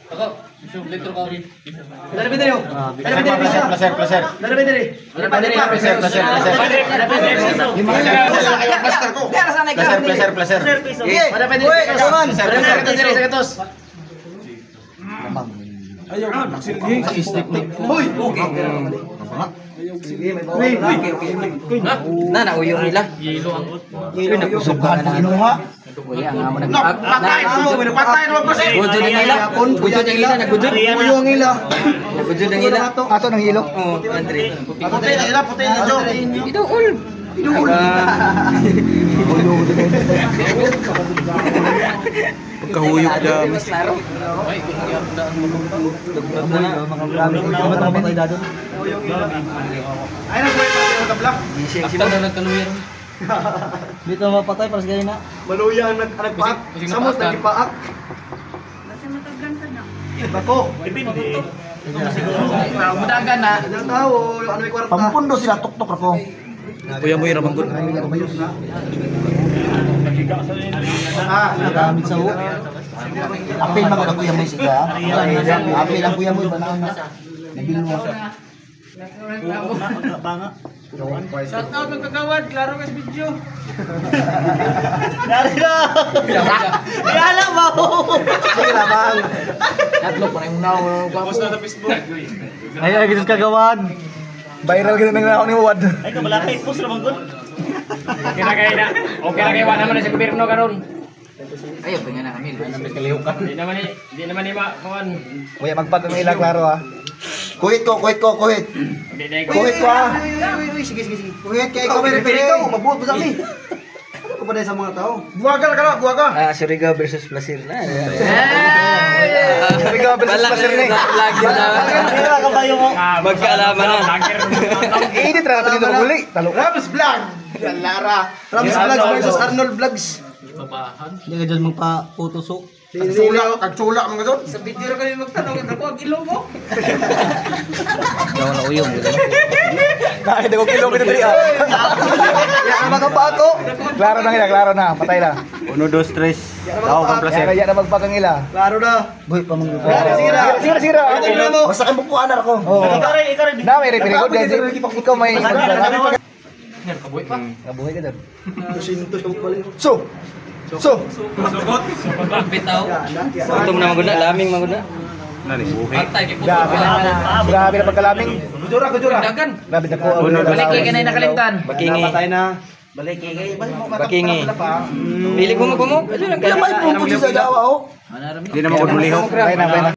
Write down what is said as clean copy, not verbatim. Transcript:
Ako, litro ka rin. Placer, placer. Placer, placer, placer. Placer, placer, placer. Placer, placer. Na nauyong nila. Yelo ang Uy, nagkusugan na inuha. Uy, ang amo nag Patay, patay, placer. Gudyo ng ila. Gudyo ng ila, nagudyo. Uyong ila. Nagudyo ng ila. Ato ng ilo. Oh, Andre. Puti na ila, puti na jo. Iduol. Iduol. Pagkahuyog na. Mas klaro. Ay, kung gyapon daan mo. Ay, nagbuhay pa ang tabla. After na nagkaluya. Dito mapatay para sa ganina. Maluya ang nagpaak. Samot nagpaak. Basta mataglan sa na. Bako. Mudagan na. Ang tao, ano may kwarta. Pampundo sila tuktok ako. Kuya mo yung ramanggon. Ah, Gamit sa ho. Apil man ko kuya mo siya. Apil ang kuya mo banaw na. Nabil mo. Shout out ng kagawad, klaro ka sa video. Sige lamang. Post na sa Facebook. Ay ay gitus kagawan. Viral gid nang naon ni Wad. Ay, kamalakay. Post na bang Okay na kayo na. Okay na kayo, wala naman na sa gobyerno karon. Ayaw, pa nga na kami. Di naman ni ma kuan. Kuya magpag ang ila klaro ah. Kuhit ko, kuhit ko, kuhit. Di na ko. Kuhit ko ah. Sige, sige, sige. Kuhit kay ikaw may referee ikaw, mabuhat pa sa amin. Ano ka ba dahil sa mga tao? Buwaga ka na, buwaga. Ah, Surigao versus Placer na. Surigao versus Placer ni. Lagi na. Magkaalaman na. Edit ra nato dito uli. Talo. Rams Vlog. Lara. Rams Vlogs versus Arnold Vlogs. Babahan. Hindi ka dyan magpa-photosup. Kagtsula, kagtsula mga zon. Sa video kami magtanong, ako ang ilong mo. Daw na uyong. Nakita ko kilometer diri ah. Yan ang pa ako. Klaro na ila, klaro na. Patay na. Uno, dos, tres. Daw kang placer. Kaya na magpag ang ila. Klaro na. Buhi pa mong Klaro, sige na. Sige na, sige na. Tignan mo. Basta kang bukuan ako. Oo. Na may referee ko ikaw may Kabuhi pa. Kabuhay ka doon. So. So. Bitaw. Gutom na maguna, laming maguna. Patay kay puto. Grabe na. Grabe na pagkalaming. Gujura, gujura. Dagan. Grabe na ko. Balik kay kanay nakalimtan. Bakingi. Patay na. Balik kay Bakingi. Pili ko mo. Kaya may pumpo sa dawa oh. Di naman ko dulihok. Patay na, patay na.